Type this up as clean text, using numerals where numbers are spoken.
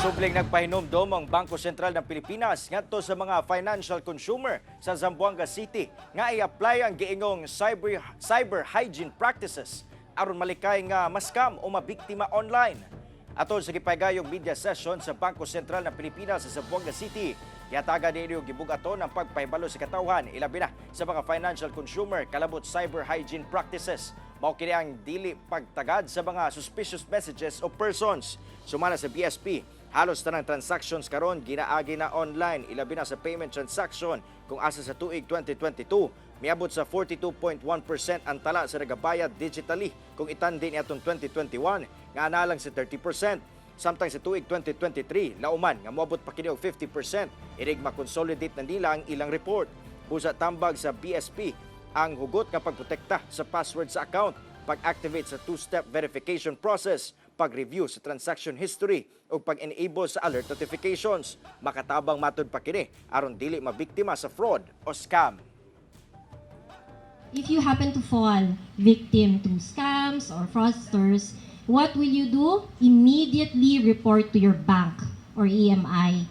Subling nagpahinumdom ang Bangko Sentral ng Pilipinas ngadto sa mga financial consumer sa Zamboanga City nga i-apply ang giingong cyber hygiene practices aron malikay nga ma-scam o mabiktima online. Atol sa gipagayong media session sa Bangko Sentral ng Pilipinas sa Zamboanga City, gihatagan niini og gibugaton ang pagpahibalo sa katawhan, ilabi na sa mga financial consumer, kalabot cyber hygiene practices. Mao kini ang dili pagtagad sa mga suspicious messages o persons. Sumala sa BSP, halos tanang transactions karon ginaagi na online, ilabi na sa payment transaction, kung asa sa tuig 2022 miabot sa 42.1% ang tala sa nagabayad digitally kung itandi niadtong 2021 nga analang sa 30%. Samtang sa tuig 2023, lauman nga moabot pa kini og 50% inig ma-consolidate na nila ang ilang report. Busa tambag sa BSP ang hugot nga pagprotekta sa password sa account, pag-activate sa two-step verification process, pag-review sa transaction history ug pag-enable sa alert notifications. Makatabang matud pa kini aron dili mabiktima sa fraud o scam. If you happen to fall victim to scams or fraudsters, what will you do? Immediately report to your bank or EMI.